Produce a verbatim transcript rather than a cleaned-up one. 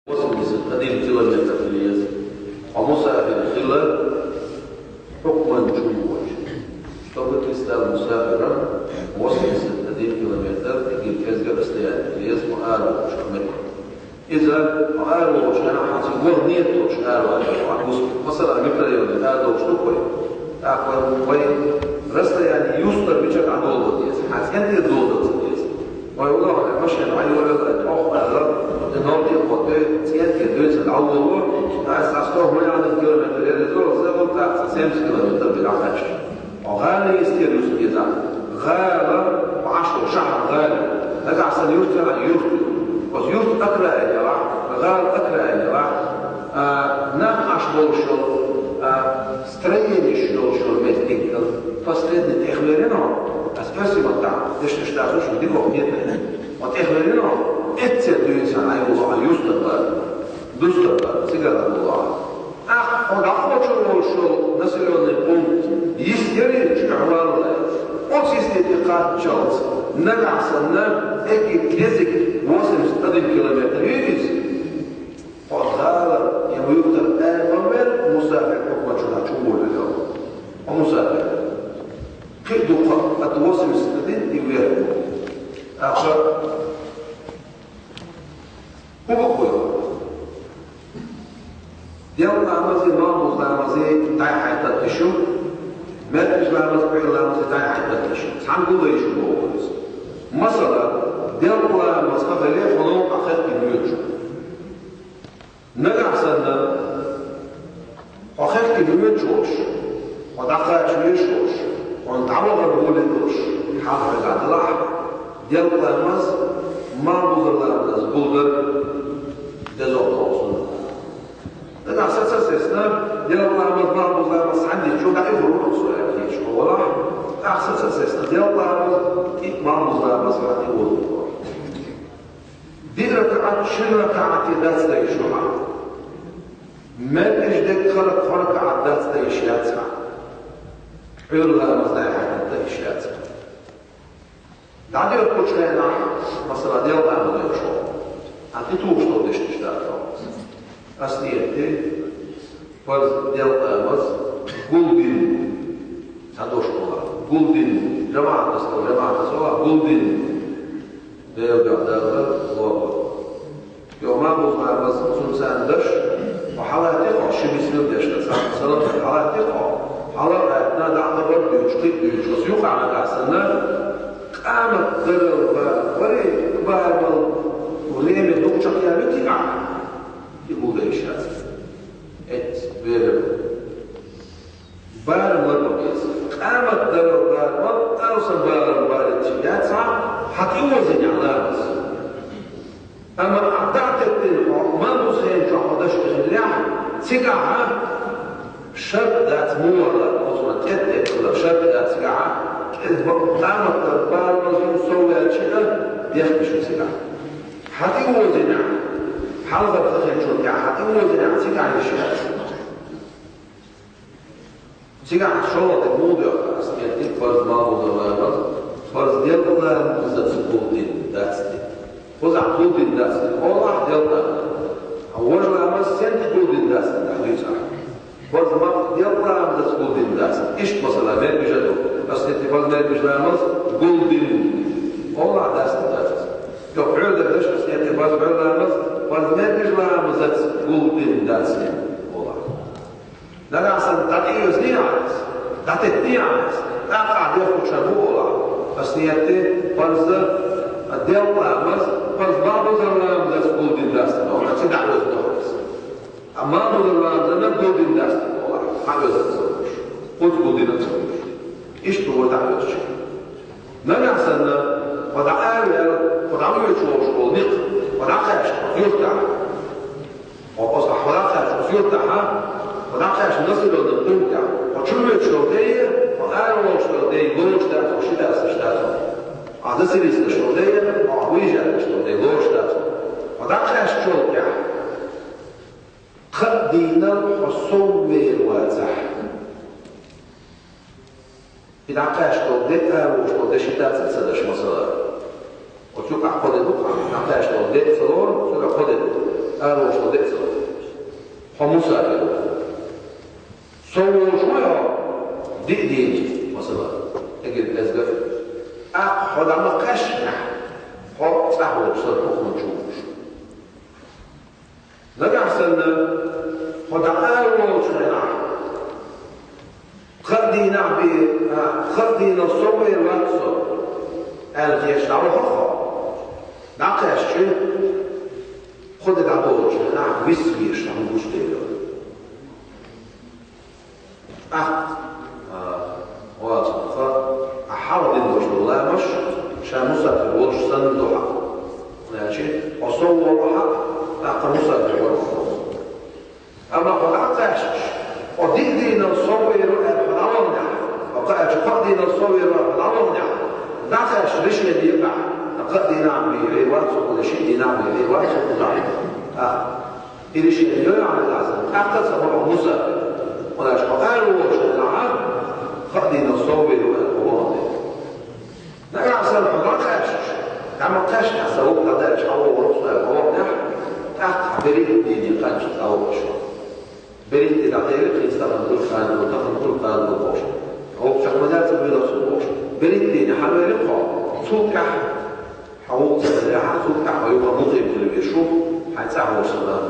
восемьдесят один километр хила еза. Хьо мусафир хила хьукман чу воацаш. Чтобы ты стал мусафиром, восемьдесят один километр, эггара кӀезига расстояние хила еза хьо араволча метте. Иза хьо араволча хана хьо цига ваха нийят долуш араваьлча хьо гуш. Масала, микрорайоне арадолуш ду-кх вай. ТӀаккха вай расстояние юстара мичара дӀадоло деза, хьан цӀен тӀера доло ца деза. Вай уллохь машен Ӏайолале, тӀох аьлла, и новкъа кхо тӀе цӀен тӀера дуьйцу дӀаволо, аса сто хӀума яхана километр яра иза, иза вон тӀаккха семьдесят километр бен дӀакхаьчча. Хьо гӀала йистера юста деза. ГӀала, хьо Ӏаш волу шахьар гӀала. Нагахь санна юрт яра, юрт ю. Оцу юрт окраин елахь, гӀала окраин елахь. А, нах Ӏаш болуш йолу, а, строенеш йолуш йолу меттигал, последний тӀехвелина, ас оьрсийн маттахь дешнаш дацуш дикох хетарехь. Ма тӀехвелина, эццера дуьйна сан Ӏайоло, а юстара бара, дустара бара, цигара болу ахь. ТӀаккха хьо дӀакхочур волуш йолу населённый пункт йист яра чуьхь валлалц. Оцу йисте тӀе кхаччалц нагахь санна эггара кӀезиг восемьдесят один километр ю иза. Хьо гӀала я юртара аьлла ма вер, мусафир хьукман чу волавелла. Хьо мусафир. Кхин а дукха, от восемьдесят один и вверх. ТӀаккха хӀун бу-кх хьуна? Делкъа ламазе, малхбуза ламазе дӀай-хьай татташ ю, маьркӀажа ламаз, пхьуьйра ламазе дӀай-хьай татташ ю. Цхьаьна гулдайта шу боху иза. Масала, делкъа ламаз хан хиле хьуна хьо хехкина воьдуш. Нагахь санна хьо хехкина воьдуш волуш, хьо дӀакхача везаш волуш, хьуна дӀавахар гӀоле долуш хьал хьоьгахь делахь, делкъа ламаз, малхбуза ламаз гулдар деза хьуна. Нагахь саца а сецна, делкъа ламаз, малхбуза ламаз цхьаьна дича дӀа а хӀур ву со аьлла кийча хьо валахь, нагахь саца а сецна, делкъа ламаз и малхбуза ламаз хьан тӀе оза. Диъ ракаӀат шина ракаӀате дац дайша хьан. МаьркӀажа дерг хӀара кхо ракаӀат дац дайша яц хьан. Пхьуьйра ламаз дӀай-хьай татташ яц хьан. ДӀадоьртучу хенахь, масала, делкъа ламаз доьхуш хьо. Ахьа тӀетухуш долу дешнаш дац хьо. Ас нийят де, фарз делкъа ламаз гулдина. Цхьа дош олахь, гулдина. ЖамаӀатаца, жамаӀатаца олахь, гулдина. Делан дуьхьа Далла лору. Йо, малхбуза ламаз, цунна царна даш, хьо хьалатти хьо, ши бисмилла дешна, цхьа салам деш хьалатти хьо, хьала а гӀаьттина, дӀа а хабар дуьйцуш, кхин а дуьйцуш, оцу юкъахь нагахь санна, къамат дарал бара, варе, барамал, время дукха чекхъяьлла ю цигахь, и гулдайша яц. Эццахь, вера. Барам лар ма беза. Къамат дарал барам, алсам барам барам яц хьан, хьан тӀе озийна ламаз. Амма ахь дӀа а теттина хьо, малхбуза хенчохь хьо даш хиллехь, цигахь шарт дац мугӀала, оцунах тӀе а теттина шарт дац цигахь, кӀезиг бакъ къамат дарал барамал ю сов ваьлча а, дехкаш ю цигахь. Хьан тӀе озийнехь, хьалхара хан хилчул тӀаьхьа хьан тӀе озийнехь, цигахь йиш яц. Цигахь шолгӀа дерг муха доьху ас, аьлча, фарз малхбуза ламаз, фарз делкъа ламазаца гулдина дац те. Кхузахь гулдина дац те олахь, делкъа ламаз. Важа ламаз сенца гулдина дац те, дӀадуьйцу ахь. Фарз малх делкъа ламазаца гулдина дац те. Иштта, масала, маьркӀажа а ду. Ас аьлча, фарз маьркӀажа ламаз гулдина олахь, дац те, дац те. Йо, пхьуьйра дерг даш, ас аьлча, фарз пхьуьйра ламаз, фарз маьркӀажа ламазаца гулдина дац те олахь. Нагахь санна дӀатӀеоьзний ахь иза, дӀатеттий ахь иза, тӀаккха ахь дехкучара бу олахь. Ас нийят де, фарз делкъа ламаз, фарз малхбуза ламазаца гулдина дац те олахь, цигахь дӀаоьзна ду хьан иза. А малхбуза ламазана гулдина дац те олахь, хьан оьзна ца луш. Кхуза гулдина ца луш. Иштта вара дӀаоьзча. Нагахь санна, хьо дӀа а ваьлла, хьо дӀавоьдуш волуш волу некъ, хьо дӀакхаьчна оцу юьртахь. Хьо оцу, хьо дӀакхаьчна оцу юьртахь, хьо дӀакхаьчна населённый пунктехь, хьо чу воьдуш йолу де, хьо ара волуш йолу де лоруш дац, хьо ши дац, аш дац. Ахь заселиться деш йолу де, хьо выезжать деш йолу де лоруш дац. Хьо дӀакхаьчначул тӀаьхьа кхаа дийнал хьо сов вер вацахь. И дӀакхаьчна долу де, ара вуьгуш долу де ши дац а ца даш, масала. Оцу юкъахь кхо де ду, дӀакхаьчна долу де ца лору, цуьнан кхо де ду. Ара волчо деца. Хьо мусафир ва. Со волуш ву хьо диъ дийнахь, масала, эгер безга. ТӀаккха хьо дӀа ма кхаьчча, хьо цӀахь волчу сан хӀокхунна чу ву. Нагахь санна, хьо дӀа ара волчу хенахь, кхаа дийнахь бен, а, кхаа дийнал сов вер вац со, аьлла, тешаш дӀавахара хьо. ДӀакхаьчча, кхо де дӀаболучу хенахь виса везаш хьуна гуш дела. ТӀаккха, а, оцунах, а, хьалха дина долуш долу ламазаш, ша мусафир волуш санна ду хьан. Значит, хьо сов волу хьан, тӀаккха мусафир волу хьан. Амма хьо дӀакхаьчча, хьо диъ дийнал сов вер ву аьлла хьо дӀаваханехь, хьо кхаьчча кхаа дийнал сов вер ву аьлла хьо дӀаваханехь, дӀакхаьчча решение декъахь, кхаа дийнахь бен вер вац со, шиъ дийнахь бен вер вац со, а. И решение йо яхьана лазам, тӀаккха ца бохьу мусафир. Хьуна аша хьо ара волуш хенахь, кхаа дийнал сов вер ву аьлла хьо вахана. Нагахь санна хьо дӀакхаьчча, дӀа ма кхаьчча, сан вукху дӀадаьлча хьан вогӀур ву со аьлла хьо ваханехь, тӀаккха берхӀитта дийне кхаьчча дӀавахаш ву. БерхӀитта дӀахьере, кхин стагана гулхана ду, тахана гулхана ду бохуш. Вукху чекх ма дац, вуьйла со бохуш. БерхӀитта дийне хьан вер ву хьо, цул тӀаьхьа хьан вукху ца велахь, цул тӀаьхьа хьо юха мукъим хила везаш ву, хьайн цӀахь волуш сан.